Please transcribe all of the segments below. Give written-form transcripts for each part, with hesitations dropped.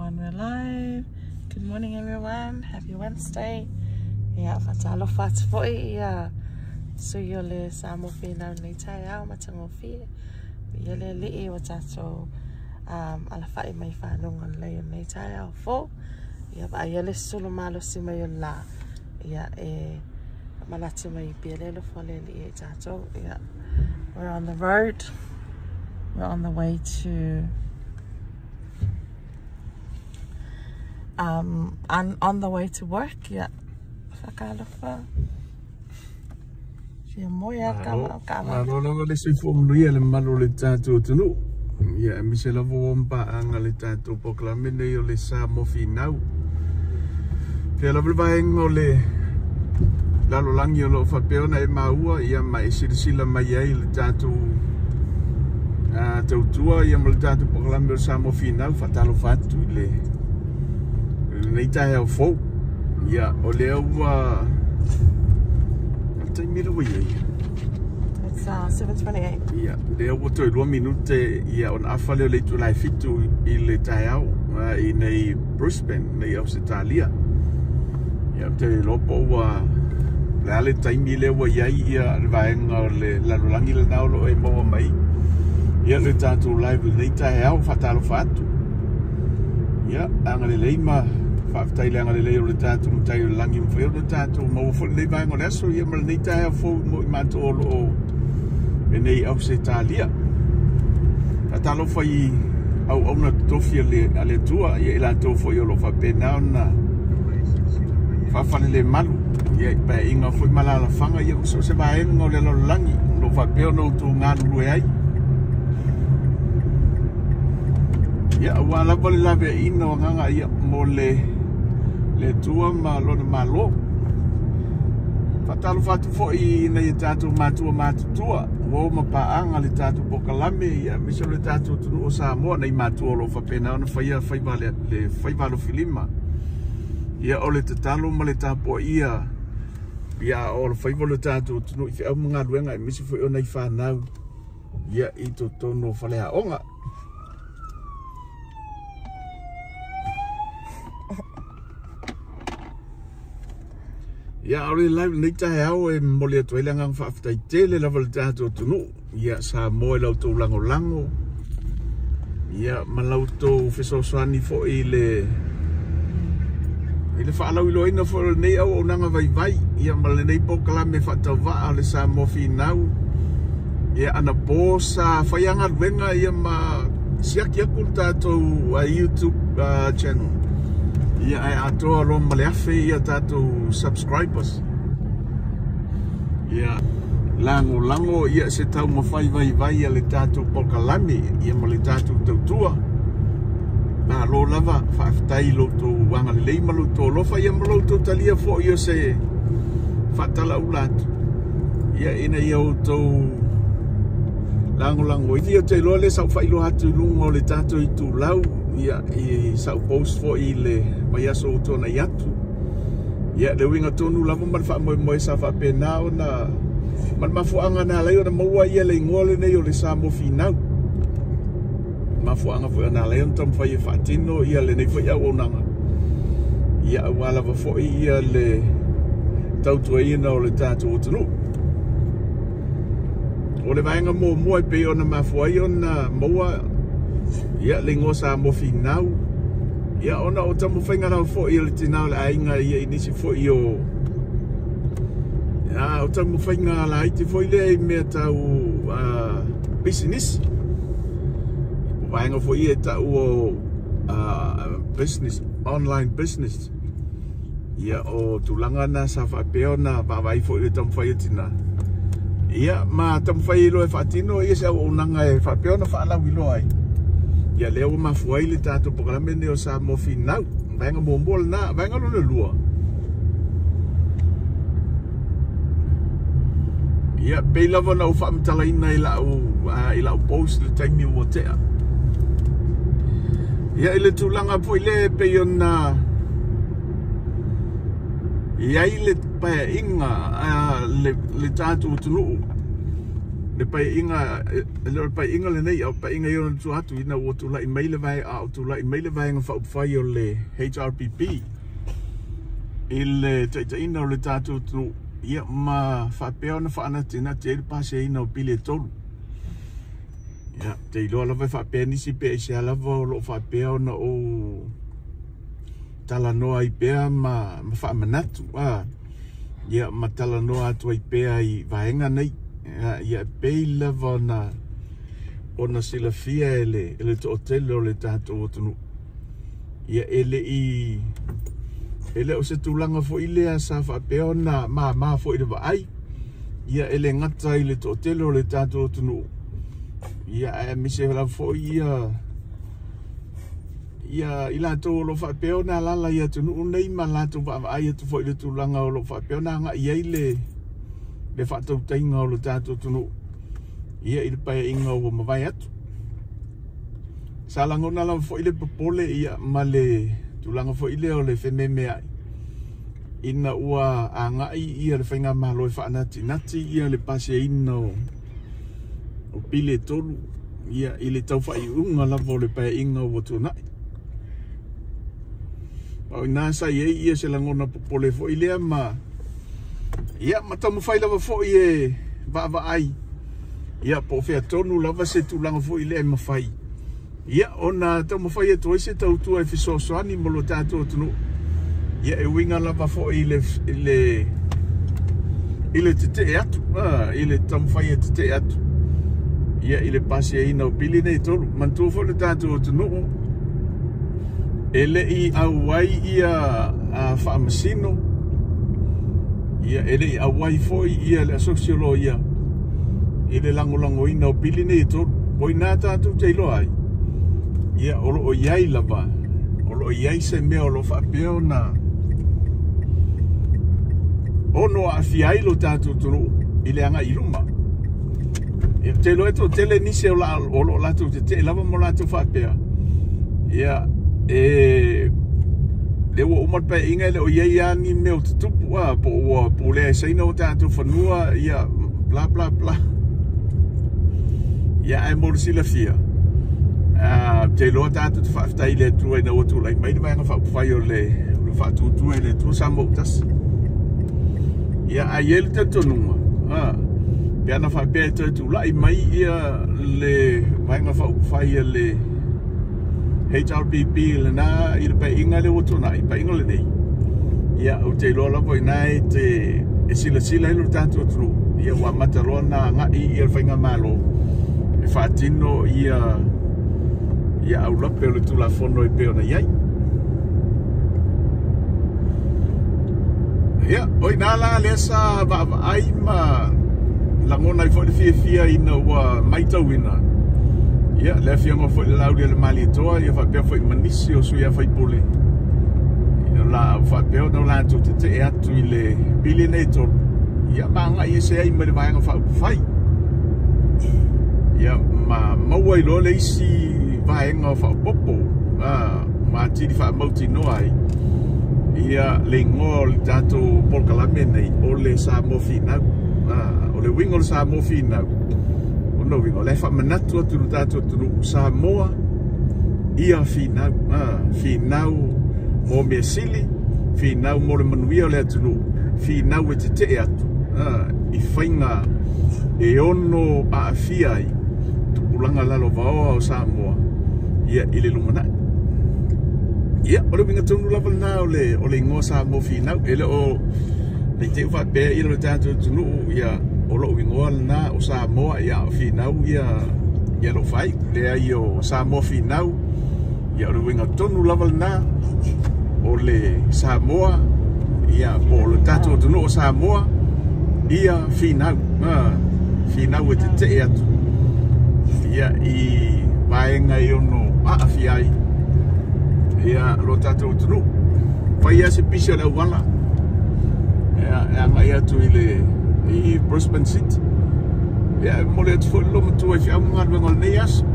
On, we're live. Good morning, everyone. Happy Wednesday. Ia, faatalofa atu foi ia sui o le Samoa Finau nei taeao matagofie. Ia le alii ua tatou um, alafai mai faalogo lelei o lenei taeao fou. Ia, vaaia le sulu malosi mai o le la. Ia, e manatu mai pia le alofa o le alii e tatou. Ia, we're on the road. We're on the way to um, on, on the way to work. Ia, whakalofa. Fia moe a ka Malo, ka malo lava le soifua manuia le mamalu o le tatou atunuu. Ia aemaise lava ua mapaaga le tatou polokalame nei o le Sa mo Finau. Fea lava le vaega o le lalolagi o lo o faapea ona e maua ia ma e silasila mai ai le tatou uh, tautua ia ma le tatou polokalame o le Sa mo Finau. Faatalofa atu i le lenei taeao fou. Ia, o lea ua le taimi lea ua i ai. It's uh, 7:28. Ia, lea ua toe 2 minute ia ona afa lea o le itula e 7 i le taeao uh, i nei Brisbane, nei Ausetalia. Ia, ou te iloa po ua le a le taimi lea ua i ai ia le vaega o le lalolagi lena o lo o e maua mai ia le tatou live i lenei taeao. Faatalofa atu. Ia, agalelei ma faafetai le agalelei o le tatou Matai o le Lagi ua mafai ona tatou maua foi lenei vaega o le aso ia ma lenei taeao fou mo i matou o lo o i nei Ausetalia. Faatalofa i auauna totofi a le, a le Atua ia i latou foi o lo o faapena ona faafalelemalu ia i paeaiga foi ma alaalafaga ia ma so o se vaega o le lalolagi o lo o faapea ona outou galulue ai. Ia, aua lava le laveaiina o agaga ia mo le le Atua ma lona Malo. Faatalofa atu foi i nai a tatou matua matutua, uo ma paaga le tatou polokalame, ia aemaise o le tatou atunuu o Samoa, nai matua o lo o faapena ona faia faiva le, le faiva alofilima. Ia o le tatalo ma le tapuaia ia o le faiva o le tatou atunuu i feau ma galuega aemaise foi o nai fanau ia i totonu o faleaoga. Ia, o le live lenei taeao e momoli atu ai le agaga faafetai tele lava i le tatou atunuu. Ia, Samoa i la outou lagolago, ia, ma la outou fesoasoani foi i le i le faalauiloaina foi o lenei auaunaga vaivai, ia, ma lenei polokalame faatauvaa o le Samoa Finau. Ia, anapo sa faia galuega ia ma siaki atu le tatou uh, YouTube uh, channel. Ia, ae atoa loa ma le 1000 ia tatou subscribers. Ia, lagolago ia se taumafai vaivai a le tatou polokalame ia ma le tatou tautua. Malo lava, faafetai i lo outou agalelei ma lo outou alofa ia ma lo outou talia foi o se faatalaula atu ia ina ia outou lagolago ia. Ou te iloa lea sa ou faailoa atu i luga o le tatou itulau ia i sau post foi i le vaiaso ua tuanai atu. Ia le uiga tonu lava ma le faamoemoe sa faapena ona ma le mafuaaga na ala ai ona maua ia le igoa lenei o le Samoa Finau. Mafuaaga foi na ala ai ona taumafai e faatino ia lenei foi auaunaga ia aua lava foi ia le tautuaina o le tatou atunuu. O le vaega muamua e pei ona mafua ai ona maua ia le igoa Samoa Finau, ia ona o taumafaiga lava foi o le tina o le aiga ia i nisi foi o ia, o taumafaiga laiti foi lea i mea tau uh, pisinisi. O vaega foi ia e tau o uh, business, online business. Ia, o tulaga na sa faapea ona vaavaai foi le taumafai o tina. Ia, ma taumafai loa e faatino ia se auaunaga e faapea ona faalauiloa ai. Ia, lea ua mafua ai le tatou polokalame lenei o Samoa Finau. Vaega muamua lena, vaega lona lua. Ia, pei lava ona ou faamatalaina i lau, uh, i lau post le taimi ua tea. Ia, i le tulaga foi lea e pei ona i ai le paeaiga a le, le tatou atunuu. Le paeaiga, e le o le paeaiga lenei, a o le paeaiga i ona tua atu ina ua tulai mai le vaega, a o tulai mai le Vaega Faaupufai o le HRPP i le taitaiina o le tatou atunuu, ia ma faapea ona faanatinati ai le pasiaina o pili e 3. Ia, ou te iloa lava e faapea nisi pe aisea lava o lo o faapea ona ou talanoa ai pea ma faamanatu, ia ma talanoa atu ai pea i vaega nei. Ia, e pei lava ona silafia e le toatele o le tatou atunuu, ia e le o se tulaga foi lea sa faapea ona mama foi le vaai, ia e le gata i le toatele o le tatou atunuu, ia ae aemaise lava foi ia i latou o lo o faapea ona alaala i atunuu nei ma latou vaavaai atu foi i le tulaga o lo o faapea ona agai ai le faatautaiga o le tatou atunuu, ia i le paeaiga ua mavae atu. Sa lagona lava foi le popole ia ma le tulaga foi lea o le fememeai ina ua agai ia le faigamalo e faanatinati ia le pasiaina o pili e 3, ia i le taufaaiuga lava o le paeaiga ua tuanai. O ina sa i ai ia se lagona popole foi lea ma ia ma taumafai lava foi e vaavaai, ia po o fea tonu lava se tulaga foi lea e mafai, ia ona taumafai atu ai se tautua e fesoasoani mo lo tatou atunuu, ia e uiga lava foi i le tetee atu, i le taumafai e tetee atu, ia i le pasiaina o pili nei 3. Manatua foi le tatou atunuu e le i auai ia faamasino, ia e le i auai foi ia le asosi o loia i le lagolagoina o pili nei 3. O ina tatou te iloa ai, ia o lo o i ai lava, o lo o i ai se mea o lo o faapea ona ono aafia ai lo tatou atunuu i le agai i luma. Ia te iloa e toatele nisi o lo o latou tetee lava ma latou faapea, ia e le ua uma le paeaiga e le o i ai lava ni mea o tutupu, po ua pulea e Saina o tatou fanua, ia bla bla bla. Ia ae mo le silafia, te iloa tatou te faafetai i le Atua ina ua tulai mai le Vaega Faaupufai o le Faatuatua i le Atua Samoa ua tasi. Ia ae i ai le talitonuga, pe ana faapea e toe tulai mai ia le Vaega Faaupufai a le HRPP lena i le paeaiga lea ua tuanai, paeaiga lenei, ia ou te iloa lava ina e te e silasila ai lo tatou atunuu, ia ua amata loa ona agai ia le faigamalo e faatino ia aulape o le Tulafono e pei ona i ai. Ia, o ina la lea sa vaavaai ma lagona ai foi le fiafia ina ua matauina, ia le afioga foi le Lauli o le Malietoa, ia faapea foi ma nisi o sui usufono, ia la faapea ona latou tetee atu i le pili nei 3, ia ma agai ese ai ma le Vaega Faaupufai, ia ma maua ai loa le isi vaega faaopoopo, ma atili faamautinoa ai ia le igoa o le tatou polokalame nei o le Samoa Finau. O le uiga o le Samoa Finau, o le uiga o le faamanatu atu i le tatou atunuu, Samoa ia finau, finau mo mea sili, finau mo le manuia o le atunuu, finau e tetee atu i faiga e ono aafia ai tupulaga lalovaoa o Samoa ia i le lumanai. Ia, o le uiga tonu lava lena o le igoa Samoa Finau. E le o nei te i faapea ia le tatou atunuu, ia o lou igoa lena o Samoa, ia o Finau ia lou faaiu. Leai o Samoa Finau, ia o le uiga tonu lava lena o le Samoa, ia po o le tatou atunuu o Samoa, ia finau, finau e tetee atu, ia i vaega e ono aafia ai ia lo tatou atunuu. Fai lava se pisi o le auala, ia e agai atu i Brisbane City. Ia e momoli atu foi le lomatua i feau ma galuega o lenei aso.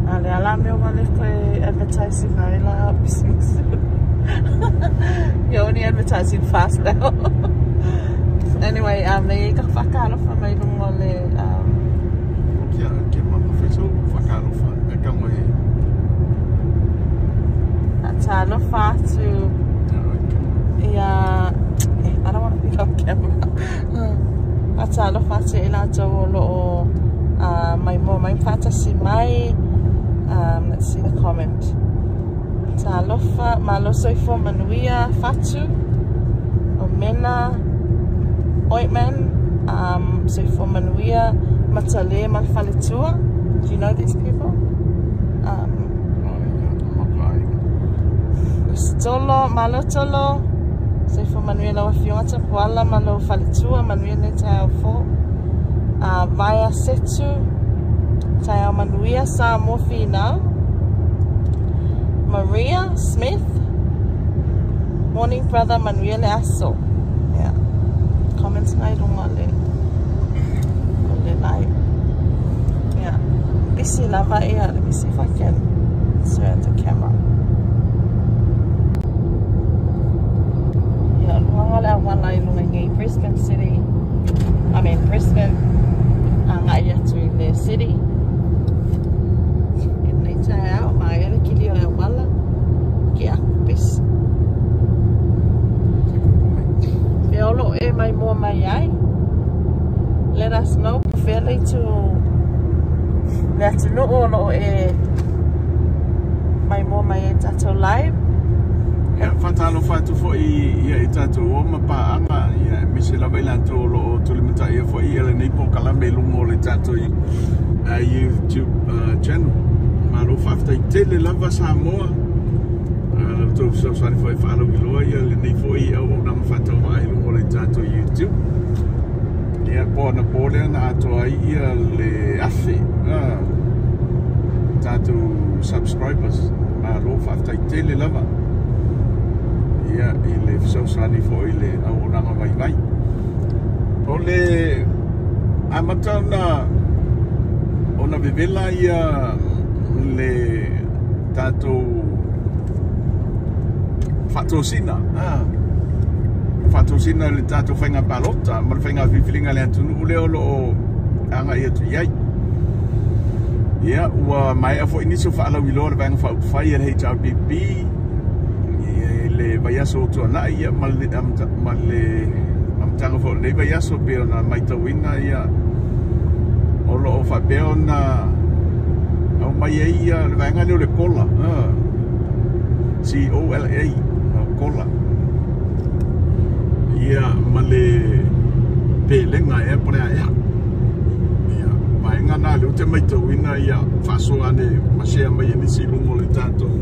A le ala mea ua le koe advertising ai la business. You're only advertising fast now. Anyway, nei ka whakaalofa mai lunga le Kia ke mama whaiso whakaalofa e ka moe. Talofa atu ia I don't want to be on camera. Talofa atu i latou o loo mai mo mai whatasi mai. Let's see the comment. Talofa malo soifua manuia fatu o mena ointment soifua manuia matale ma faletua. Do you know these people? Tolo, malo tolo, soifua manuia lau afioga tapuala ma lou faletua manuia le taeao fou. Vaea setu, taeao manuia Samoa finau. Maria Smith, morning brother, manuia le aso. Yeah. Comments ngai lunga le live. Yeah. Busy lava ia. Let me see if I can turn the camera. Yeah, lunga le awala i lunga ngai Brisbane City. I mean Brisbane. Ngai atu i le city. E nei taeao, mai ele kili o le awala. Ke aku pesi. Fe olo e mai mua mai ai. Let us know. Fairly to le atunuu o loo e mai mua mai ai tatou live. Ia, whātalo whātu fo i ia i tātou o mapaanga, ia mise lava i latou o loo tulimata ia fo i ele nei po kalame lungo le tātou i YouTube channel. Malo whaftai tele lava Samoa. Lau tau fesoasoani foi faalauiloa ia lenei foi auaunaga faatauvaa i luga o le tatou YouTube. Ia po ana po lea na atoa ai ia le afe tatou subscribers. Malo faafetai lava ia i le fesoasoani foi i le auaunaga vaivai. O le amata ona vevela ia le tatou faatosina faatosina le tatou faiga palota ma le faiga filifiliga le atunuu lea o loo agai atu i ai. Ia ua maea foi nisi o faalauiloa le vaega faaupufai e le HRPP i le vaiaso o tuanai ia ma le amataga foi o lenei vaiaso pei ona matauina ia o loo faapea ona aumai ai ia le vaega lea o le kola COLA kola ia ma le pelega ea po le aea. Ia vaega na le ute matauina ia faasoa ane ma share mai e nisi i luga o le tatou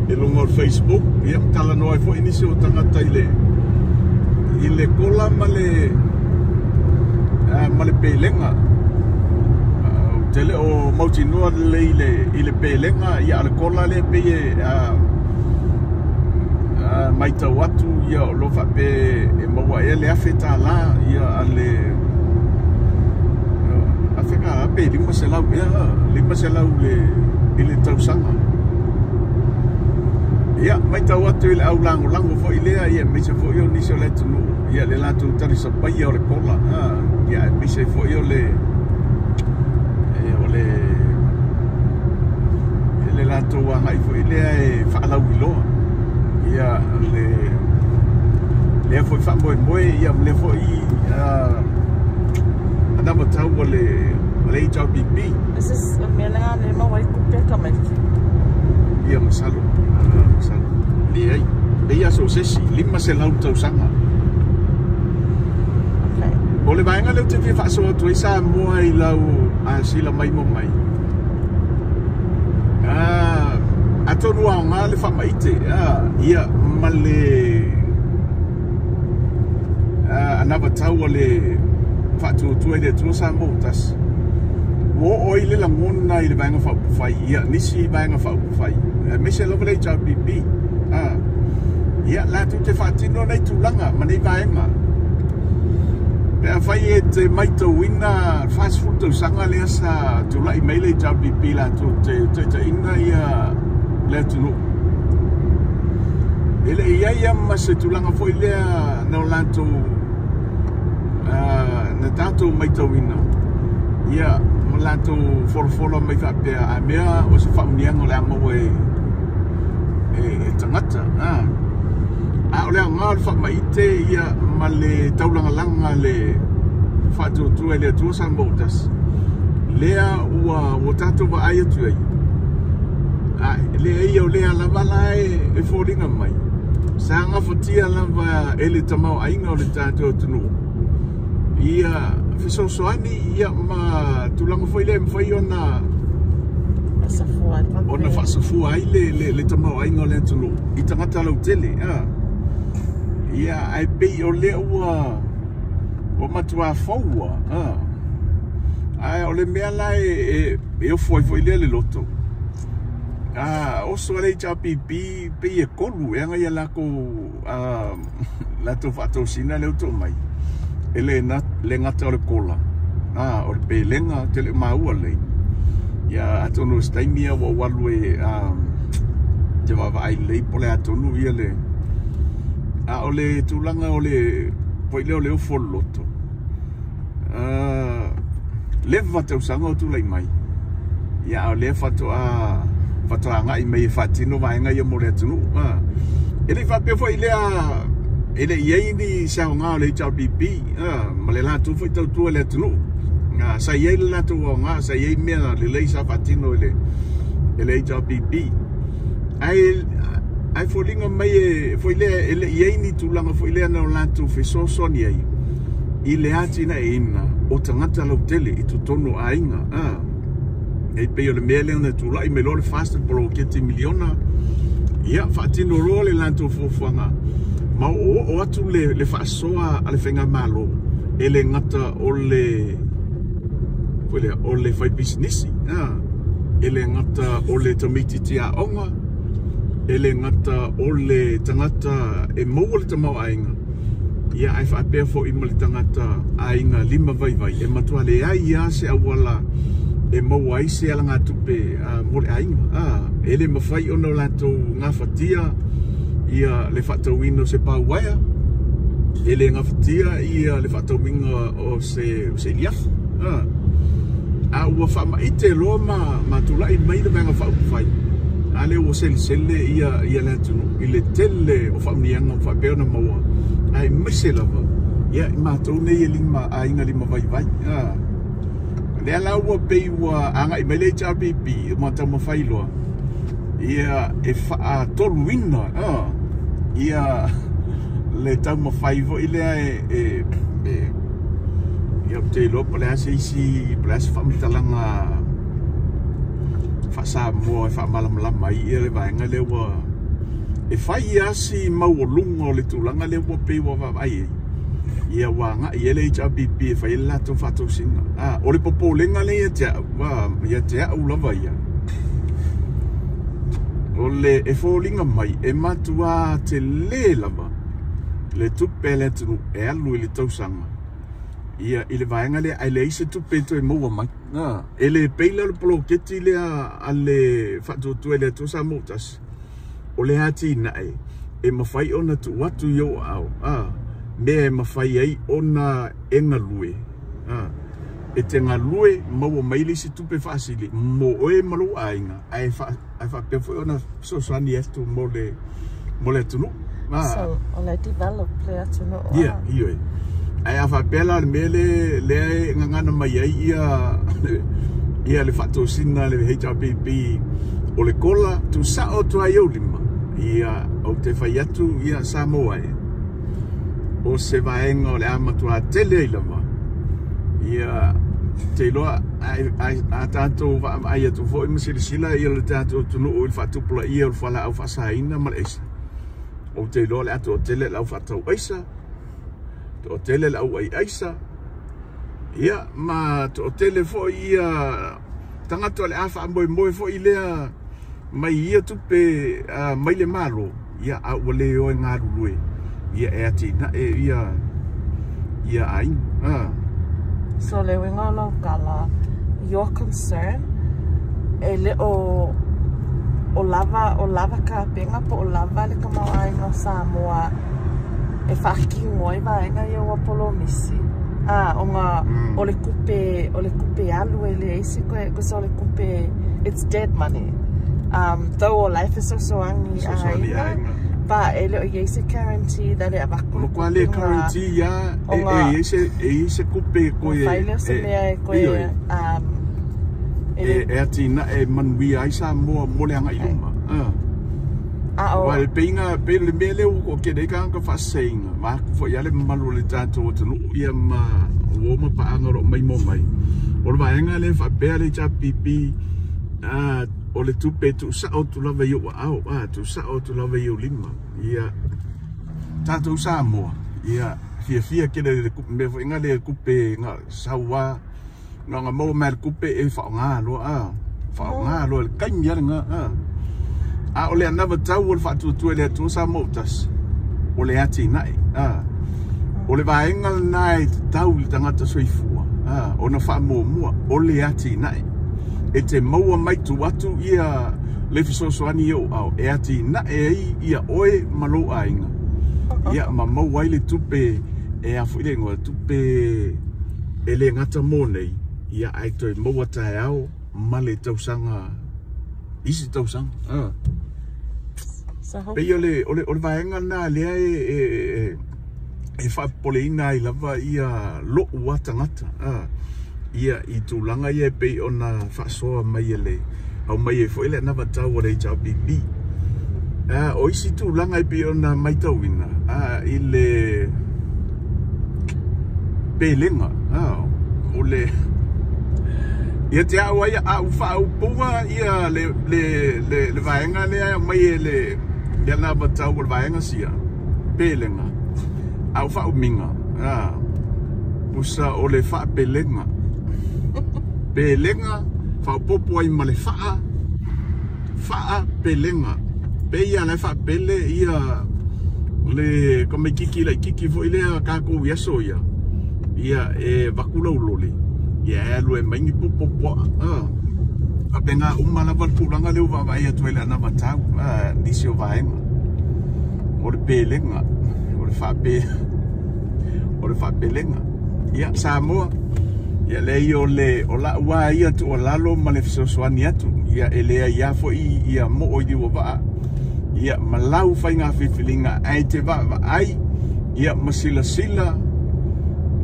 i luga o le Facebook. Ia talanoa ai foi nisi o tagata i le kola ma le pelega. Tele o mautinoa lelei i le pelega ia a le kola lea pei e maitau atu ia o lo faapea e maua ea le $1,000 ia a le $1,000 pe 500 ea 500 i le tausaga. Ia maitau atu i le aulagolago foi lea ia aemaise foi o nisi o le atunuu ia le latou talisapaia o le kola ia aemaise foi o le le latou agai foi lea e faalauiloa ia le lea foi faamoemoe ia ma lea foi anavatau o le HRPP. This is o mea lea le maua ai kupe ka maiki. Ia masalo masalo leai leai aso se isi 500 tausaga. Okay. O le vaega lea ou te fia faasoa atu ai Samoa i lau asila mai mo mai. Atonu aoga le faamaite ia ma le anavatau o le faatuatua i le Atua Samoa tasi. Ua oo ai le lagona i le vaega faaupufai ia nisi vaega faaupufai aemaise lava le HRPP. Ia latou te faatino nei tulaga ma nei vaega. Pe afai e te maitauina 40 tausaga lea sa tulai mai le HRPP latou te taitaiina ia le atunuu. E le i ai ia ma se tulaga foi lea na o latou na tatou matauina ia ma latou folafola mai faapea a mea o se faamanuiaga o le a maua e e tagata. A o le aoga o le faamaite ia ma le taulagalaga le faatuatua i le Atua Samoa ua tasi lea ua tatou vaai atu ai, a lea ia o lea lava la e foliga mai sa gafatia lava e le tamaoaiga o le tatou atunuu ia fesoasoani ia ma tulaga foi lea e mafai ona faasafua ai le tamaoaiga o le atunuu i tagata lautele. Ia ae pei o lea ua matua foua. Ae o le mea la e ofo ai foi lea le loto. Oso le HRPP pei e 3 e aga ia latou faatosina lea ua tuu mai. E le gata o le kola, o le pelega te le maua lelei. Ia atonu o se taimi ia ua ou alu e te vaavaai lelei po o le a tonu ia le. A o le tulaga o le foi lea o le ofo o le loto. Leva tausaga o tulai mai. Ia a o lea faatoa agai mai e faatino vaega ia mo le atunuu. E le i faapea foi lea e le i ai ni se aoga o le HRPP ma le latou foi tautua i le atunuu. Sa i ai le latou aoga, sa i ai mea lelei sa faatino e le HRPP. Ae foliga mai e foi lea e le i ai ni tulaga foi lea na o latou fesoasoani ai i le atinaeina o tagata lautele i totonu o aiga. E pei o le mea lea na tulai mai loa le FAST poloketi miliona. Ia faatino loa le latou fuafuaga ma oo atu le faasoa a le faigamalo e le gata o le foi lea o le fai pisinisi, e le gata o le tamaitiiti aoga, e le gata o le tagata e maua le tamaoaiga, ia ae faapea foi ma le tagata aiga lima vaivai e matua leai lava se auala e maua ai se alagatupe mo le aiga. E le mafai ona o latou gafatia ia le faatauina o se pauaea, e le gafatia ia le faatauina o se iliafu. A ua faamaite loa ma tulai mai le vaega faaupufai, a lea ua selesele ia le atunuu i le tele o faamanuiaga ua faapea ona maua, ae aemaise lava ia i matou nei e lima aiga lima vaivai. Lea la ua pei ua agai mai le HRPP ma taumafai loa ia e faatoluina ia le taumafai foi lea e ia ou te iloa po o le a se isi po o le a se faamatalaga faa-Samoa e faamalamalama ai ia le vaega lea ua e fai lava si maualuga o le tulaga lea ua pei ua vaavaai ai. Ia ua agai ai le HRPP e fai ai le latou faatosina. O le popolega lea ia te au, ia te au lava ia. O le e foliga mai e matua tele lava le tupe a le atunuu e alu i le tausaga ia i le vaega lea, ae leai se tupe e toe maua mai. E le pei la le poloketi lea a le faatuatua i le Atua Samoa ua tasi, o le atinae e mafai ona tuu atu i ou aao, mea e mafai ai ona e galue, e te galue maua mai le isi tupe faasili mo oe ma lou aiga, ae faapea foi ona fesoasoani atu mo le atunuu. So, o le develop le atunuu. Ia, ioe. Ae a faapea la le mea lea e gagana mai ai ia le faatosina le HRPP o le kola tuusao atu ai ou lima, ia ou te fai atu ia Samoa e o se vaega o le a matua tele ai lava. Ia te iloa a tatou vaavaai atu foi ma silasila ia le tatou atunuu i le faatupulaia o le fualaau faasaina ma le aisa. Ou te iloa o le a toatele le au faatau aisa, toatele le au aiaisa, ia ma toatele foi ia tagata o le a faamoemoe foi lea mai ia tupe mai le malo, ia a ua le o e galulue ia e atinae ia aiga. So le uiga o lau tala, your concern e le o lava kapena po o lava le tamaoaiga o Samoa e faatino ai vaega ia ua polomisi. A ona o le tupe, o le tupe alu e leai se toe, cause o le tupe, it's dead money. Though o la e fesoasoani i aiga, but e le o i ai se guarantee that e avatu le tupe. O le guarantee ia, e i ai se tupe e toe... Ona fai lea o se mea e toe... E atinae manuia ai Samoa mo le agai i luma. Aua e pei o le mea lea ua toatele ai tagata faaseseina, vaeatu foi lava le mamalu o le tatou atunuu ia ma uo ma paaga o lo o maimoa mai. O le vaega lea e faapea le HRPP, o le tupe e tuusao atu lava i ou aao, tuusao atu lava i ou lima. Ia tatou Samoa, ia fiafia tele le mea foi lea tupe sau lava, na ona maua mai le tupe e faaaoga loa, faaaoga loa le taimi lava lena. A o le anavatau o le faatuatua i le Atua Samoa ua tasi, o le atinae. O le vaega lena e tatau i le tagata soifua ona faamuamua, o le atinae. E te maua mai tuu atu ia le fesoasoani i ou aao e atinae ai ia oe ma lou aiga. Ia ma maua ai le tupe e a foi le igoa, tupe e le gata mo nei, ia ae toe maua taeao ma le tausaga, isi tausaga. Pei o le vaega lena lea e faapopoleina ai lava ia lou lava tagata ia i tulaga ia e pei ona faasoa mai e le aumai ai foi le anavatau a le HRPP. O isi tulaga e pei ona matauina i le pelega, o le ia te au ai a u faaupuga ia le vaega lea aumai e le anavatau o le vaega sia pelega a u faaumiga pusa o le faapelega pelega faaopoopo ai ma le faa faapelega pei ia la faapele ia le kamaititi laititi foi lea tatou i aso ia ia e vaku laulole ia e alu e mai ni popo poa faapena uma lava le tulaga lea ua vaavaai atu ai le anavatau nisi o vaega o le pelega o le faape o le faapelega ia Samoa ia leai o le o lau lava ia tuualalo ma le fesoasoani atu ia e leai lava foi ia moo i liuavaa ia ma lau faiga filifiliga ae te vaavaai ia ma silasila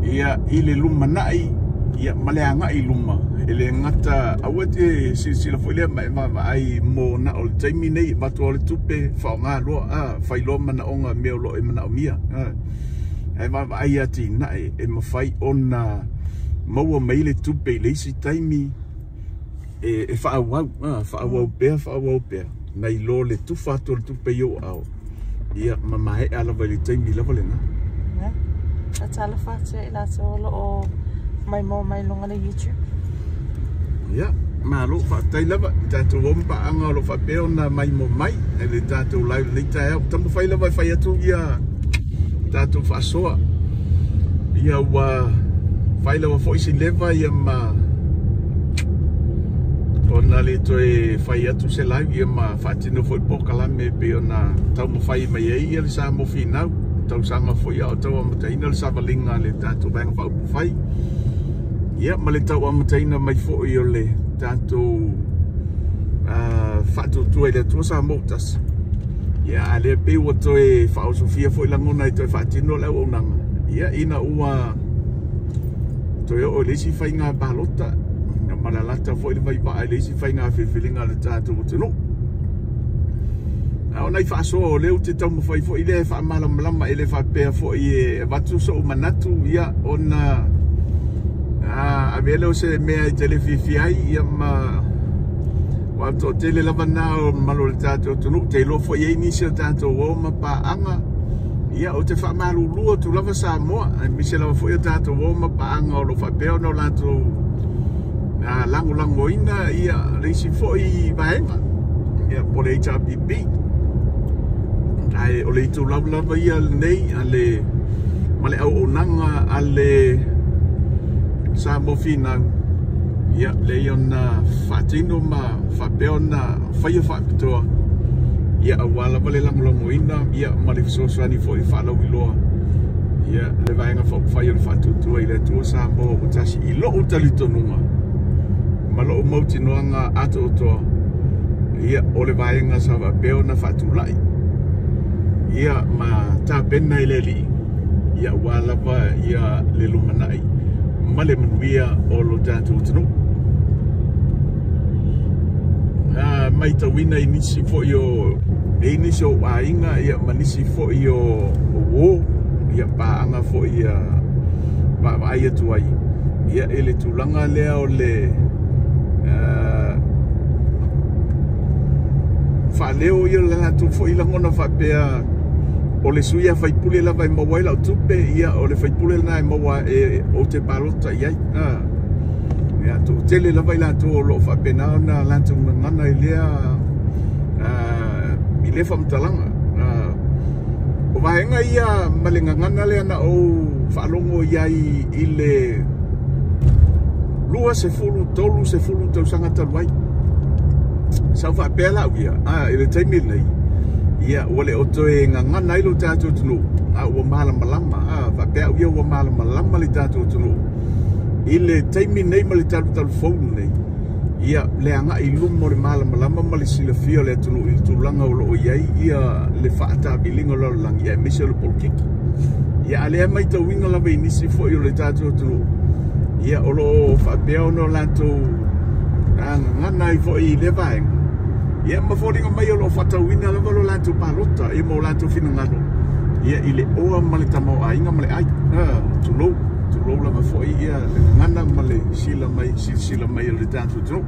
ia i le lumanai ia ma le agai i luma e le gata aua te silasila foi lea ma e vaavaai mo na o le taimi nei avatu o le tupe faaaoga loa fai loa manaoga mea o lo o e manaomia ae vaavaai atinae e mafai ona maua mai le tupe i le isi taimi e faaauau faaauau pea nai lo le tufa atu o le tupe i ou aao ia ma maea lava i le taimi lava lena. Talofa atu i latou o lo o maimoa mai luga le YouTube. Ia, malo faafetai lava i tatou o ma paaga o lo o faapea ona maimoa mai i le tatou live lenei taeao. Taumafai lava e fai atu ia tatou faasoa ia ua fai lava foi si leva ia ma ona le toe fai atu se live ia ma faatino foi polokalame pei ona taumafai mai ai ia le Samoa Finau tausaga foi a o tauamataina le savaliga a le tatou Vaega Faaupufai ia ma le tauamataina mai foi o le tatou faatuatua i le Atua Samoa ua tasi ia a lea pei ua toe faaosofia foi lagona e toe faatino le auaunaga ia ina ua toe oo i le isi faiga palota ma lalata foi le vaivaa i le isi faiga filifiliga a le tatou atunuu. A o nai faasoa o lea ou te taumafai foi lea e faamalamalama e le faapea foi e avatu sou manatu ia ona avea lea o se mea e te le fiafia ai ia ma ua toatele lava na o mamalu o le tatou atunuu te iloa foi ai nisi o tatou o ma paaga ia ou te faamalulu atu lava Samoa aemaise lava foi o tatou o ma paaga o lo o faapea ona o latou lagolagoina ia le isi foi vaega ia po o le HRPP ae o le itulau lava ia lenei a le ma le auaunaga a le Samoa Finau ia lea ona faatino ma faapea ona faia faapitoa ia aua lava le lagolagoina ia ma le fesoasoani foi faalauiloa Ia le Vaega Faaupufai o le Faatuatua i le Atua Samoa ua tasi i lou talitonuga ma lou mautinoaga atoatoa, ia o le vaega sa faapea ona faatulai ia ma tapena i le Alii, ia aua lava ia le lumanai ma le manuia o lo tatou atunuu. Matauina i nisi foi o e nisi o aiga ia ma nisi foi o uo ia paaga foi ia vaavaai atu ai ia i le tulaga lea o le faaleo ia le latou foi lagona faapea o le sui a faipule lava e maua ai lau tupe, ia o le faipule lena e maua e ou te palota i ai. Ia toatele lava i latou o lo o faapena ona latou gagana i lea faamatalaga. O vaega ia ma le gagana lea na ou faalogo i ai i le 20, 30 tausaga talu ai. Sa ou faapea lau ia, i le taimi lenei, ia ua le o toe gagana ai lo tatou atunuu, a ua malamalama, faapea au ia ua malamalama le tatou atunuu i le taimi nei ma le talutalu fou lenei, ia le agai i luma o le malamalama ma le silafia o le atunuu i le tulaga o lo o i ai ia le faatabiliga o le lalolagi, aemaise o le polokiki. Ia a lea matauina lava i nisi foi o le tatou atunuu, ia o lo o faapea ona o latou gagana ai foi i lea vaega, ia ma foliga mai o lo o faatauina lava lo latou palota, ia ma o latou finagalo, ia i le oa ma le tamaoaiga ma le ai. Tulou, tulou lava foi ia le gagana ma le silasila mai o le tatou atunuu.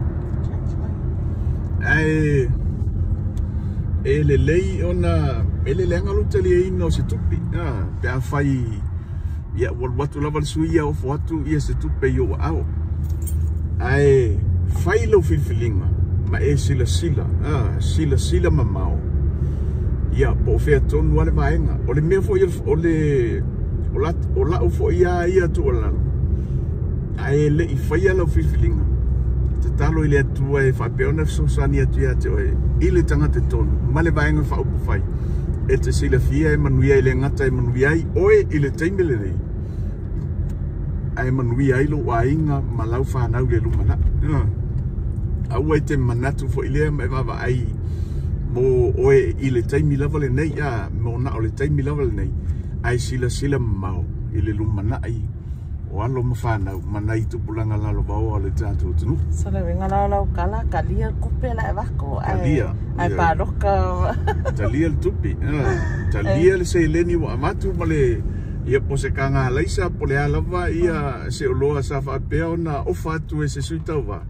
Ae e lelei ona e le leaga lou taliaina o se tupe, pe afai ia ua alu atu lava le sui ia ofo atu ia se tupe i ou aao. Ae fai lau filifiliga ma e silasila, silasila mamao, ia po o fea tonu lava le vaega. O le mea foi o le o lau foi a ia tuualalo, ae le i faia lau filifiliga, tatalo i le Atua e faapea ona fesoasoani atu ia te oe i le tagata tonu ma le vaega faaupufai e te silafia e manuia i le gata e manuia ai oe i le taimi lenei, ae manuia ai lou aiga ma lau fanau i le lumanai. Aua e te manatu foi lea ma e vaavaai mo oe i le taimi lava lenei, mo na o le taimi lava lenei, ae silasila mamao i le lumanai o alo ma fanau ma nai tupulaga lalovaoa o le tatou atunuu. So le uiga la o lau kala, talia le tupe la e avatu, ae paloka. Talia le tupe, talia le seleni ua avatu ma le ia po se kagalaisa po le a lava ia se oloa sa faapea ona ofa atu e se sui tauva,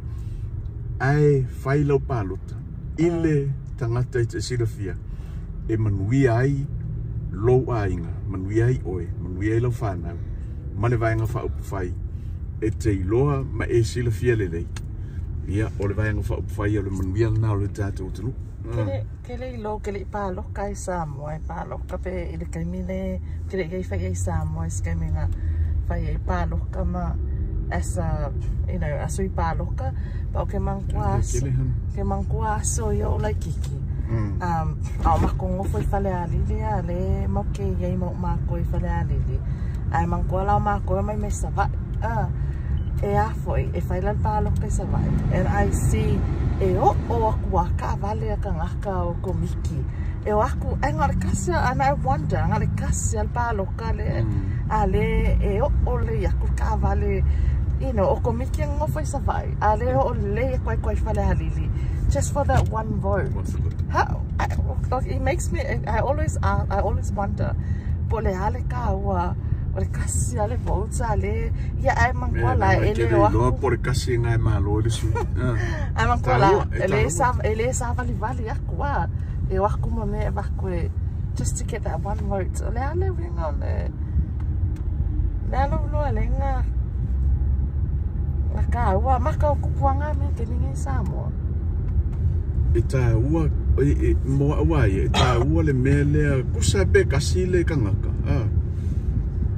ae fai lau palota i le tagata e te silafia e manuia ai lou aiga, manuia ai oe, manuia ai lau fanau ma le vaega faaupufai e te iloa ma e silafia lelei. Ia o le vaega faaupufai o le manuia lena o le tatou atunuu. Ke le ilo ke le paloka i Samoa, e paloka pe i le taimi le ke le i fai i Samoa i se taimi na fai ai paloka ma as a, you know, a sui paloka, pa o ke manatua aso ia o laitiiti. A o makou nofo i Falealili a le mau ke iai ma makou i Falealili. Ae manatua la o makou e omai mai Savaii. E a foi, e fai la le paloka i Savaii. And I see e oo aku a kaavale a tagata o komiti. E o aku, ai na o le kasi, and I wonder, na o le kasi a le paloka le, a le e oo le aku le kaavale, you know, o komiti e nofo i Savaii. A le oo lelei aku ai koe i Falealili. Just for that one vote. How, like, it makes me, I always wonder, po o le a le taua, o le kasi a le votes a le, ia ae manatua la e le o aku. Po o le kasi e ngai malo i le sui. Ae manatua la, e le savalivali aku a, e o aku ma mea e avatu e, just to get that one vote. O le a le uiga o le, le a lou iloa le ga, na taua, maka o kupuaga mea te ningi i Samoa. E taua, mo au a ia, e taua le mea lea, kusa pe kasi le tagata.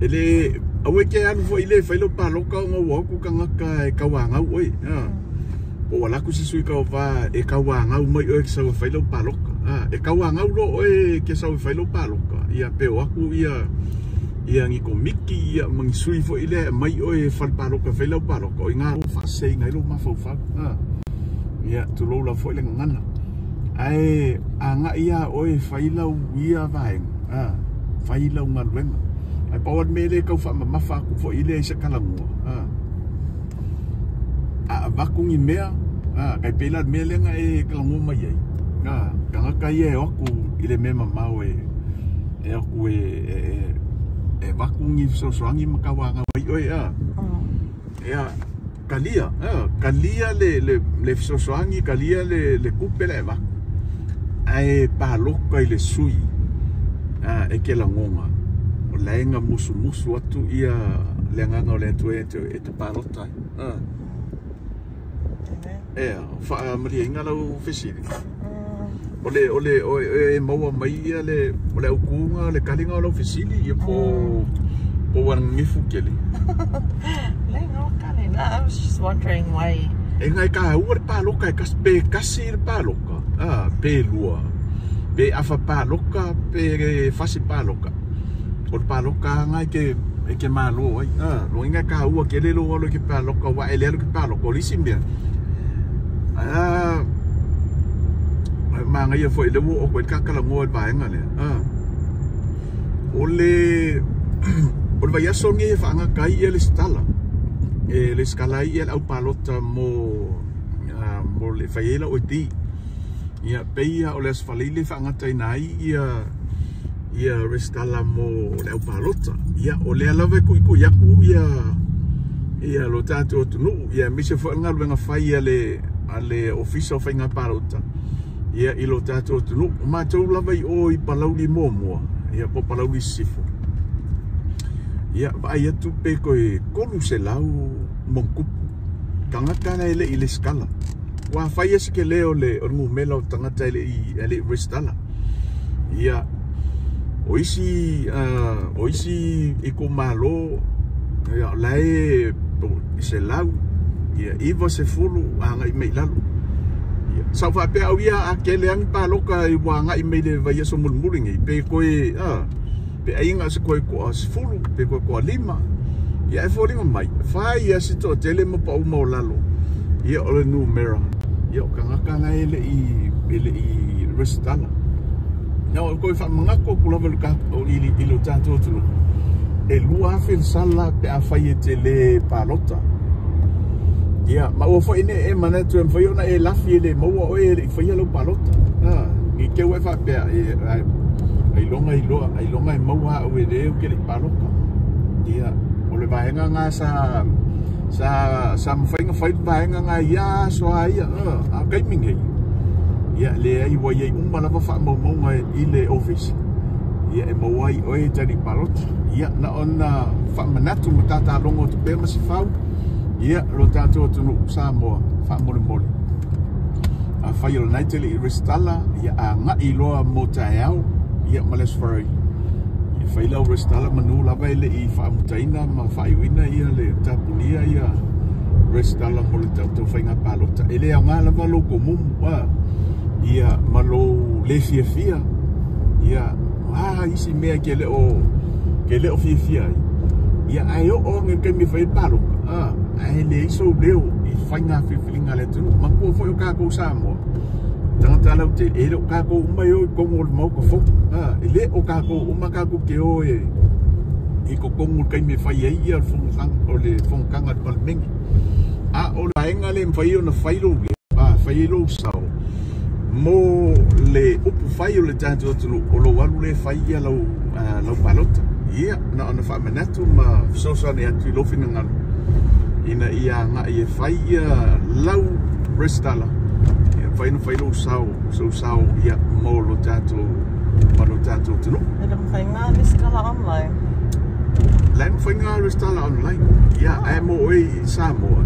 E le, aua e te alu foi le fai lau paloka ona ua o atu tagata e tauagau oe. Po o ua alu atu se sui tauva e tauagau mai oe e sau e fai lau paloka. E tauagau loa oe e ke sau e fai lau paloka. Ia pe o atu ia Ia ni komiti ia ma ni sui foʻi lea e aumai oe e fale paloka e fai lau paloka o iina o faaseseina ai lou mafaufau ia tulou lava foʻi le gagana ae agaʻi a oe e fai lau ia vaega fai lau galuega ae pau a le mea lea e tau faamamafa atu foʻi lea i se talanoa a avatu ni mea tai pei la le mea lea na e talanoa mai ai tagata ia e o atu i le mea mamao e atu e avatu ni fesoasoani ma tauanau ai oe ia talia talia le fesoasoani talia le tupe le e avatu ae paloka i le sui e ke lagona o lae na musumusu atu ia le agaga o le Atua e te palota ai faamaliaina lau fesili o le e maua mai ia le o le autuga le taliga o lau fesili ia po ua gefu tele. I was just wondering why. E ngai ka ua le paloka e kasi pe kasi le paloka pe lua pe afa paloka pe fasi paloka o le paloka ngai ke e ke malo ai lo inga ka ua ke le lo lo ke paloka wa ele lo ke paloka o lisi mea manga ia foi le o ko ka kala ngo vaenga le o le vaiaso nge whaanga kai ia le stala e le skala ia le au palota mo le whaiela o ti ia peia o le asfaleile whaangata ina ai ia restala mo le au palota ia o le alave kui kui aku ia lo tātou atunuu ia mise fo ngaluega fai a le ofisa o whainga palota ia i lo tātou atunuu o mātou lava i o i Palauli muamua ia po Palauli Sisifo ia vaai atu pe koe 300 monkupu tagata la e le i le skala ua fai e se ke leo le o le gumela o tagata e le i resitala ia o isi i itumalo ia la e 100 ia 90 agai mai lalo ia sa faapea au ia a kele agi paloka i ua agai mai le vaiaso mulimuli nei pe koe pe aiga se koe koa 10 pe koe koa 5 ia e foliga mai fai ia se toatele ma pauma o lalo ia o le numera ia o tagata la e le i resitala na o koe faamagako atu lava i lo tatou atunuu e 2,000 le sala pe afai e te lē palota ia ma ua foʻi nei e manatu e mafai ona e lafi e le maua oe e leʻi faia lau palota i te ua e faapea ailoga iloa ailoga e maua au e lē ou ke leʻi palota ia o le vaega ga sa mafai na fai le vaega ga ia aso a ia a kaimi nei ia leai ua iai uma lava faamaumauga i le office ia e maua ai oe tali palota ia na ona faamanatu ma tatalogo atu pea ma se fau ia lo tatou atunuu Samoa faamolemole afai o lenai tele i resitala ia agaʻi loa mo taeao ia ma le aso Faraili ia fai lau resitala manu lava e leʻi faamutaina ma faaiuina ia le tapunia ia resitala mo le tatou faiga palota e lē aogā lava lou tomumu ia ma lou lē fiafia ia isi mea ke le o fiafia ai ia ae oo age taimi e fai paloka ae leai sou leo i faiga filifiliga a le atunuu matua foʻi o kakou Samoa tagata lautele e le o kakou uma e o i totonu o le maota fono e lē o kakou uma kakou ke o e i totonu o le taimi e fai ai ia o le fonotaga a le palemene a o le vaega le mafai ona fai lou leo fai ai lou sao mo le upu fai o le tatou atunuu o lou alu lē fai ia lau palota ia na ona faamanatu ma fesoasoani atu i lou finagalo ina ia agaʻi e fai ia lau resitala ia mafai ona fai lou sao sou sao ia mo lo tatou ma lo tatou atunuu. E le mafaiga resitala online. La e mafaiga resitala online ia ae mo oe i Samoa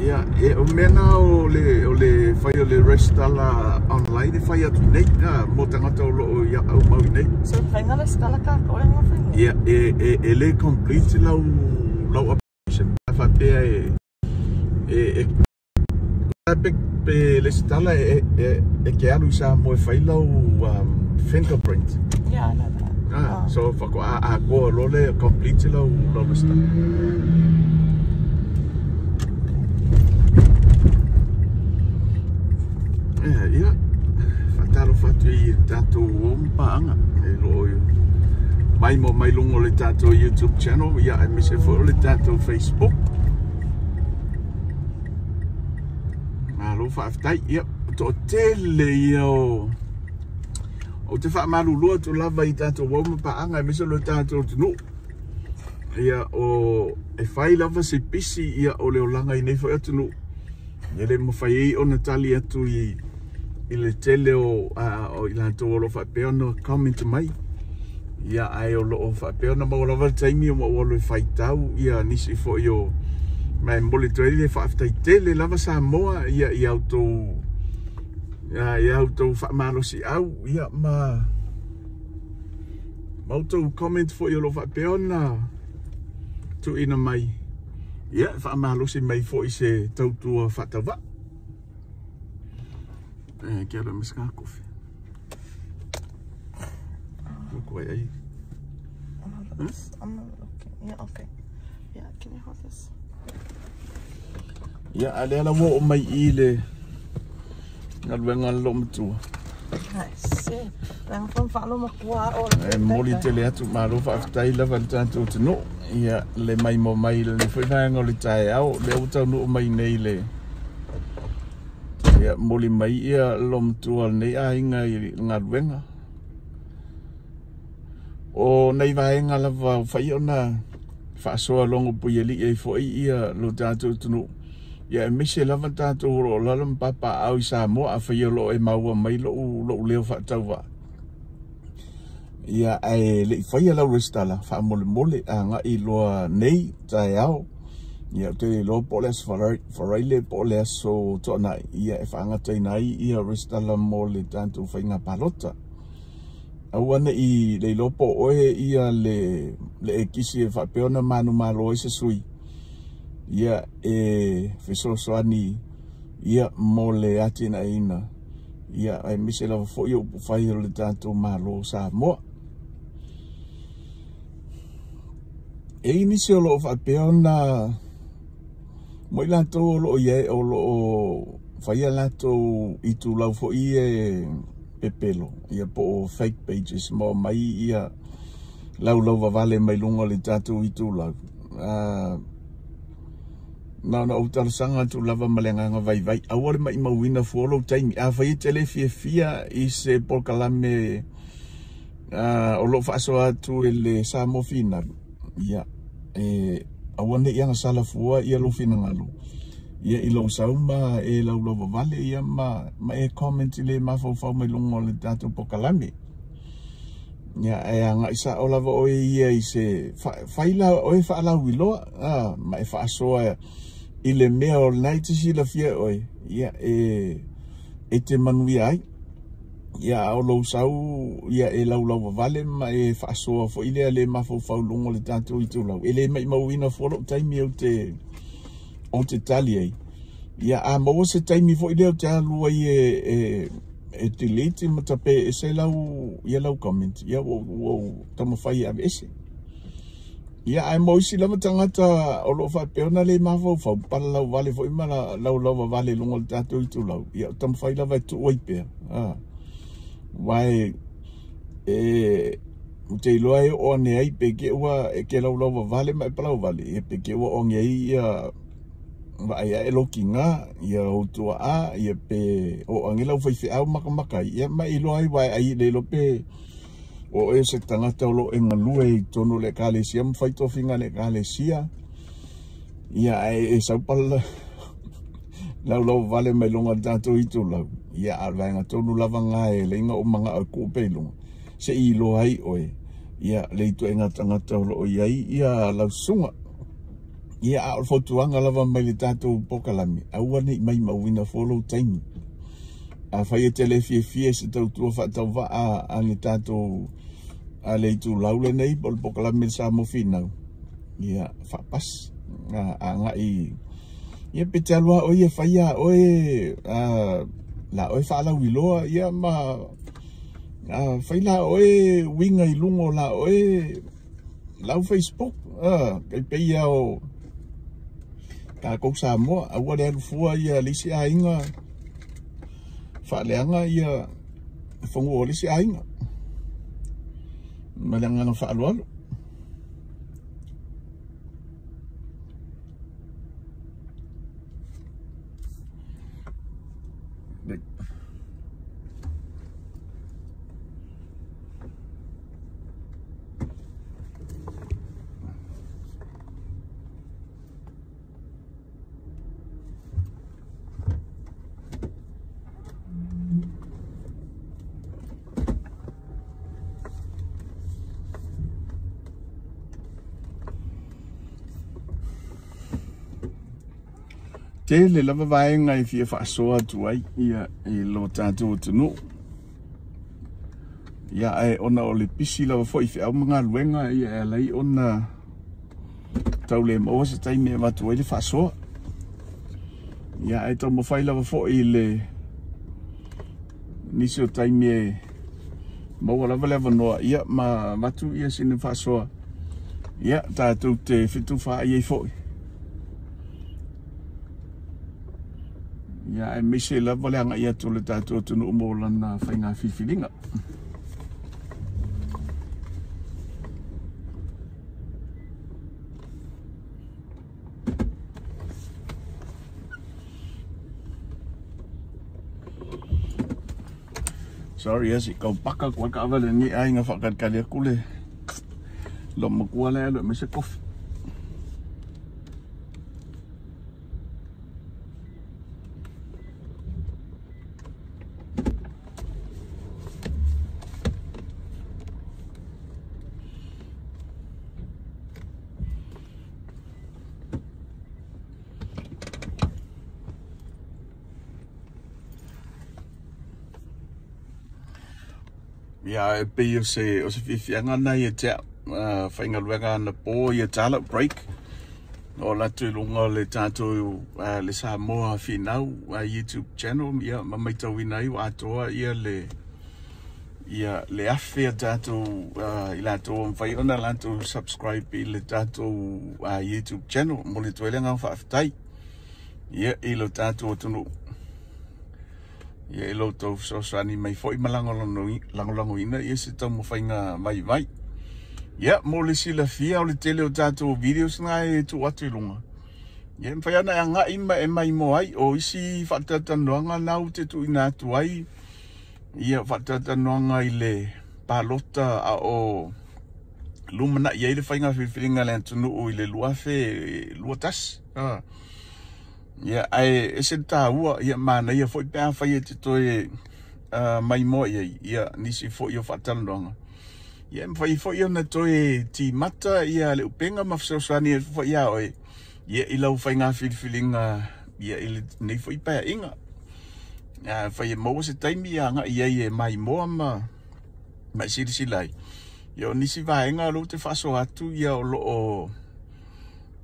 ia e o mea na o le fai o le resitala online e fai atu nei mo tagata o loo ia aumau i nei. So mafaiga resitala kakou e mafaiga? Ia e lē complete lau application faapea e pe resitala e ke alu i Samoa e fai lau fingerprint. Yeah, I know that. So faatoa atoa loa le complete lau resitala. Ia, faatalofa atu i tatou uo ma paaga e lo o mai mo mai luga o le tatou YouTube channel, ia aemaise foi o le tatou Facebook. Malo faafetai. Ia, toatele ia o ou te faamalulu atu lava i tatou uo ma paaga aemaise o le tatou atunuu. Ia, o e fai lava se pisi ia o le olaga i nei foi atunuu. E le mafai ai ona tali atu i le tele o i latou o lo o faapea ona comment mai. Ia, ae o lo o faapea ona maua lava le taimi ma ua alu e faitau ia nisi foi o ma e momoli atu ai le faafetai tele lava Samoa ia i a outou faamalosiau ia ma outou comment foi o lo o faapea ona tuuina mai. Ia, faamalosi mai foi se tautua faatauvaa. Ke alo mas ka kofi. Look wait, are you? I'm not looking. Yeah, okay. Yeah, can you hold this? Yeah, ale ala wo o mai i le galuega le loomatua. Nice. E momoli tele atu malo faafetai lava i le tatou atunuu. Ia le mai mo mai le foi vaega o le taeao lea ua taunuu mai nei le ia momoli mai ia loomatua lenei aiga i le galuega. O nei vaega lava ua fai ona faasoa logo puialii ai foi ia lo tatou atunuu. Ia aemaise lava tatou o lo o lalo ma papaau i Samoa afai o lo o e maua mai lou leo faatauvaa. Ia, ae le i faia lau resitala faamolemole agai loa nei taeao. Ia, ou te le iloa po o le aso Faraile po o le aso Toonai. Ia, e faagataina ai ia resitala mo le tatou faiga palota. Aua nei le iloa po o oe ia le ekisi e faapea ona manumalo ai se sui. Ia, e fesoasoani ia mo le atinaeina. Ia, aemaise lava foi o upufai o le tatou Malo Samoa. E i nisi o lo o faapea ona mo i latou o lo o iai o lo o faia latou itulau foi e pepelo, ia po o fake pages ma mai ia laulau vavale mai luga o le tatou itulau. Na ona ou talosaga atu lava ma le agaga vaivai, aua le maimauina fua lou taimi. Afai e te le fiafia i se polokalame o lo o faasoa atu e le Samoa Finalu, ia, e aua nei agasala fua ia lou finagalo. Ia i lou sau ma e laulau vavale ia ma e comment i le mafaufau mai luga o le tatou polokalame. Ia, e agai sao lava oe ia i se faila oe faalauiloa, ma e faasoa i le mea o lena e te silafia oe, ia e te manuia ai. Ia, a o lou sau ia e laulau vavale ma e faasoa foi lea le mafaufau luga o le tatou itulau. E le maimauina fua lou taimi ou te tali ai. Ia, a maua se taimi foi lea ou te alu ai e delete ma tape ese lau ia lau comment, ia ua taumafai e aveese. Ia, ae mo isi lava tagata o lo o faapea ona le mafaufau, palalau vale foi ma laulau vavale i luga o le tatou itulau. Ia, o taumafai lava e tuu ai pea. Uae e ou te iloa e oo ane ai pe ke ua e ke laulau vavale ma e palau vale, ia pe ke ua oo ane ai ia vaai ae lou kiga, ia ou tuaa, ia pe oo ane lau faifeau makamaka ai, ia ma e iloa ai uae ai le iloa pe o oe se tagata o lo o e galue i totonu o le ekalesia ma fai tofiga a le ekalesia. Ia, ae e sau pala laulau vale mai luga o le tatou itulau. Ia, a o le vaega tonu lava na e leai na ou manao e tuu pea i luga se i iloa ai oe ia le ituaiga tagata o lo o iai ia lau susuga. Ia, a o le fautuaga lava mai le tatou polokalame, aua nei maimauina fua lou taimi. Afai e te le fiafia i se tautua faatauvaa a le tatou a le itulau lenei po o le polokalame le Samoa Finau, ia faapasi agai ia pe te alu lava oe ia faia oe la oe faalauiloa ia ma Fai la oe uiga i luga o la oe lau Facebook, e pei ia o tatou Samoa, aua le alu fua ia le isi aiga faaleaga ia fanua o le isi aiga. Ma le agaga faaaloalo. Tele lava vaega e fia faasoa atu ai ia i lo tatou atunuu. Ia ae ona o le pisi lava foi i feau ma galuega ia e ala ai ona tau le maua se taimi e avatu ai le faasoa. Ia ae taumafai lava foi i le nisi o taimi e maua lava le avanoa ia ma avatu ia sina faasoa. Ia tatou te fetufaai ai foi. Ia aemaise lava le agai atu o le tatou atunuu mo lana faiga filifiliga. Sorry as i kau paka kua ka avale ni ai nga whakalikali aku le lo makua le alu me se kofi. Ia e pei o se fiafiaga na ia te faigaluega anapo ia tala break o latou i luga o le tatou le Samoa Finau YouTube channel ia ma maitauina ai ua atoa ia le afe a tatou i latou o mafai ona latou subscribe i le tatou YouTube channel. Mo le toe le agaga faafetai ia i lo tatou atunuu. Ia i lo tou fesoasoani mai foi ma lagolagoina ia se taumafaiga vaivai. Ia mo le silafia o le tele o tatou videos na e tuu atu i luga. Ia mafai ona e agai ma e maimoa ai o isi faatalatalanoaga na ou te tuuina atu ai. Ia faatalatalanoaga i le palota a o lumanai ai le faiga filifiliga a le atunuu i le 2021. Ia ae ese le taua ia manaia foi pe afai e te toe maimoa i ai ia nisi foi o faatalanoaga. Ia mafai foi ona toe timata ia le upega ma fesoasoani ai foi ia oe ia i lau faiga filifiliga ia i lenei foi paeaiga. Ia fai e maua se taimi ia agai i ai e maimoa ma silasila ai. Ia o nisi vaega o lea ou te faasoa atu ia o loo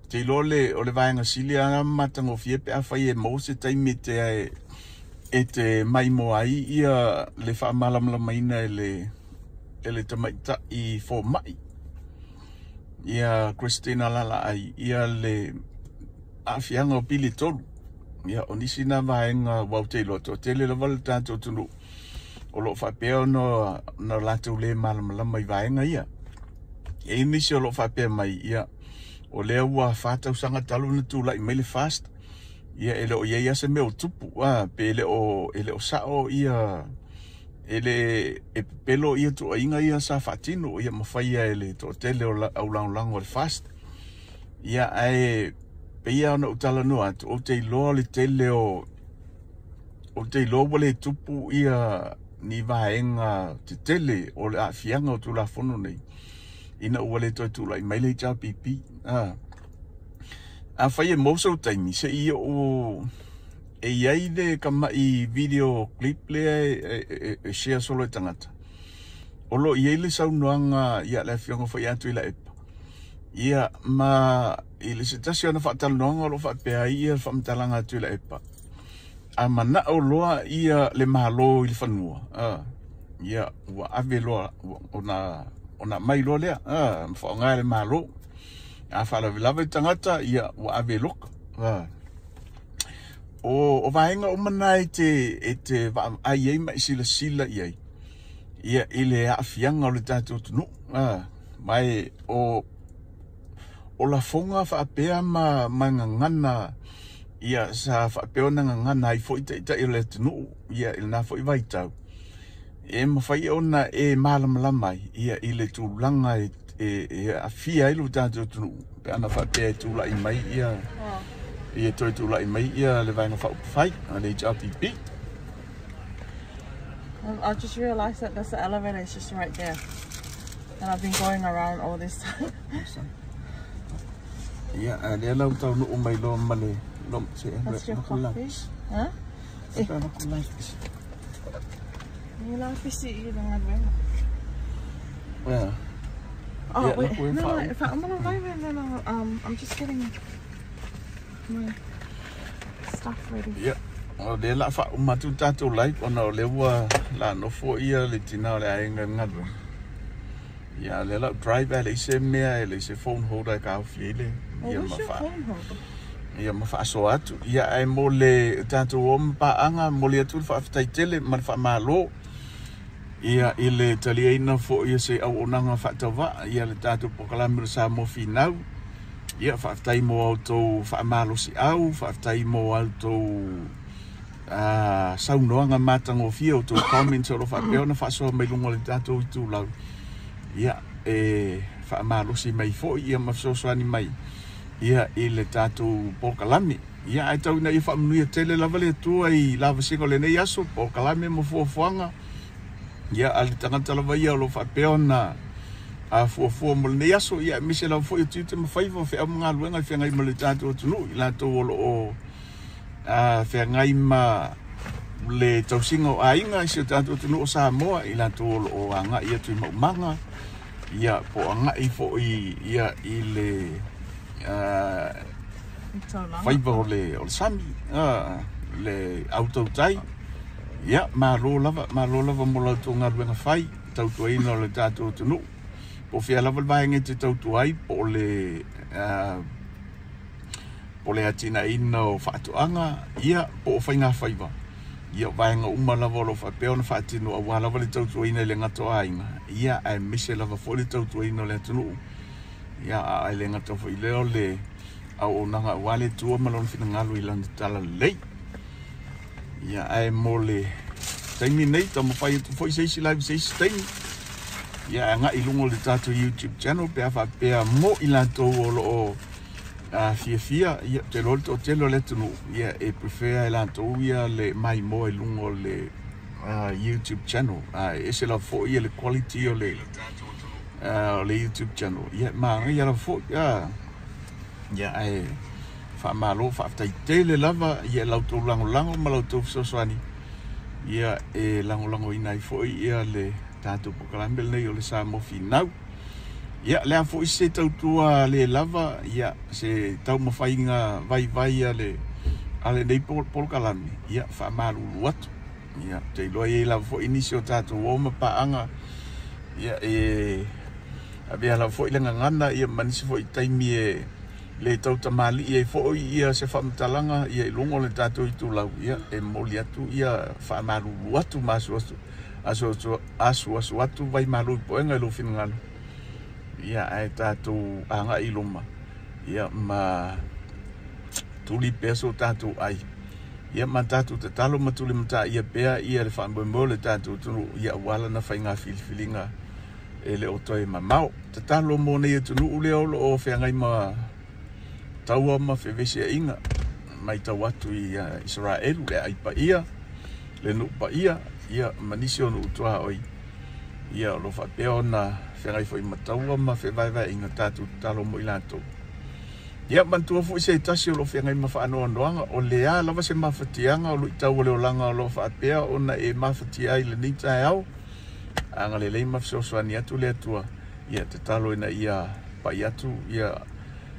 te iloa o le vaega sili lava matagofie pe afai e maua se taimi e te maimoa ai ia le faamalamalamaina e le tamaitai fomai ia Christina Lalaai ia le aafiaga o pili tolu. Ia o nisi na vaega ua ou te iloa toatele lava le tatou atunuu o loo faapea ona latou le malamalama i vaega ia. E i nisi o loo faapea mai ia o lea ua 4 tausaga talu ona tulai mai le fast ia e le o iai lava se mea o tupu pe e le o sao ia e le e pepelo ia tuuaiga ia sa faatino ia ma faia e le toatele o au lagolago o le fast. Ia ae pei lava ona ou talanoa atu ou te iloa le tele o ou te iloa ua le tupu ia ni vaega tetele o le aafiaga o Tulafono nei ina ua le toe tulai mai le HRPP. Afai e maua sou taimi se i ou e iai le kamai video clip lea e share solo e tagata. O lo o i ai le saunoaga ia le afioga foi ia Tuilaepa. Ia ma i le se tasi ona faatalanoaga o lo o faapea ai ia le faamatalaga a Tuilaepa. A manao loa ia le malo i le fanua. Ia ua ave loa ona aumai loa lea ma faaaoga e le Malo. A faalavelave le tagata, ia ua ave e loka. O vaega uma na e te vaavaai ai ma e silasila i ai, ia i le aafiaga o le tatou atunuu. Ma e o lafoga faapea ma gagana, ia sa faapea ona gagana ai foi taitai o le atunuu, ia i lena foi vaitau, e mafai ona e malamalama ai, ia i le tulaga e aafia ai lo tatou atunuu pe ana faapea e tulai mai ia ia toe tulai mai ia le Vaega Faaupufai a le HRPP. I just realised that there's the elevator is just right there. And I've been going around all this time. Ia, a lea lau taunuu mai loa ma le That's your coffee. Huh? Eh. Yeah. Oh, wait. No, if I'm gonna live and then I'm just getting my stuff ready. Yeah. O lea la faauma atu tatou live ona o lea ua la nofo ia le tina o le aiga i le galuega. Ia lea lau drive e leai se mea, e leai se phone holder e taofi ai le ia ma fa ia ma faasoa atu. Ia ae mo le tatou o ma paaga, momoli atu le faafetai tele ma le faamalo, ia i le taliaina foi o se auaunaga faatauvaa, ia le tatou polokalame o le Samoa Finau. Ia faafetai mo a outou faamalosiau, faafetai mo a outou saunoaga matagofie, outou comments o lo o faapea ona faasoa mai luga o le tatou itulau. Ia e faamalosi mai foi ia ma fesoasoani mai ia i le tatou polokalame. Ia ae tau ina ia faamanuia tele lava le Atua i lavasiga o lenei aso, polokalame ma fuafuaga. Ia a le tagata lava ia o lo o faapea ona fuafua mo lenei aso, ia aemaise lava foi o tiute ma faiva o feau ma galuega e feagai ma le tatou atunuu, i latou o lo o feagai ma le tausiga o aiga i si o tatou atunuu o Samoa, i latou o lo o agai atu i maumaga, ia po o agai foi ia i le faiva o le sami, le autotai. Ia malo lava mo la outou galuega fai, tautuaina o le tatou atunuu. Po o fea lava le vaega e te tautua ai, po o le atinaeina o faatoaga, ia po o faiga faiva, ia o vaega uma lava o lo o faapea ona faatino aua lava le tautuaina i le gata o aiga, ia aemaise lava foi le tautuaina o le atunuu. Ia a le gata foi lea o le auaunaga aua le Atua ma lona finagalo i lana talalelei. Ia ae mo le taimi nei, taumafai atu foi se isi live se isi taimi. Ia agai i luga o le tatou YouTube channel pe a faapea mo i latou o lo o fiafia, ia ou te iloa le toatele o le atunuu, ia e prefer e latou ia le maimoa i luga o le YouTube channel. E ese lava foi ia le quality o le YouTube channel. Ia manaia lava foi. Ia ae faamalo faafetai tele lava ia la outou lagolago ma la outou fesoasoani, ia e lagolagoina ai foi ia le tatou polokalame lenei o le Samoa Finau. Ia le a foi se tautua le lava, ia se taumafaiga vaivai a lenei polokalame, ia faamalulu atu. Ia ou te iloa i ai lava foi nisi o tatou o ma paaga, ia e avea lava foi le gagana, ia ma nisi foi taimi e le tautamalii ai foi ia se faamatalaga ia i luga o le tatou itulau, ia e momoli atu ia faamalulu atu ma asuasu atu vaimalu i poega i lou finagalo. Ia ae tatou agai i luma, ia ma tuli pea so tatou ai, ia ma tatou tatalo ma tuli mataia pea ia le faamoemoe o le tatou atunuu, ia aua lana faiga filifiliga e le o toe mamao. Tatalo mo nei atunuu lea o lo o feagai ma taua ma fevesiaiga, matau atu i Isaraelu, le aai paia, le nuu paia, ia ma nisi o nuu tuaoi, ia o lo o faapea ona feagai foi ma taua ma fevaevaeaiga, tatou tatalo mo i latou. Ia manatua foi se tasi o lo o feagai ma faanoanoaga, o le a lava se mafatiaga o luitau o le olaga o lo o faapea ona e mafatia ai lenei taeao, agalelei ma fesoasoani atu le Atua, ia tatalo ina ia pai atu ia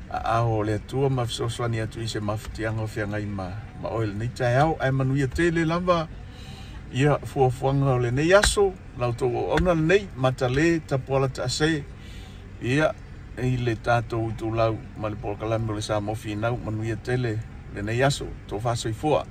aao o le Atua ma fesoasoani atu i se mafatiaga o feagai ma oe lenei taeao. Ae manuia tele lava Ia fuafuaga o lenei aso, la outou auauna lenei, matale tapuala taase, ia i le tatou itulau ma le polokalame o le Samoa Finau. Manuia tele lenei aso, tofa soifua.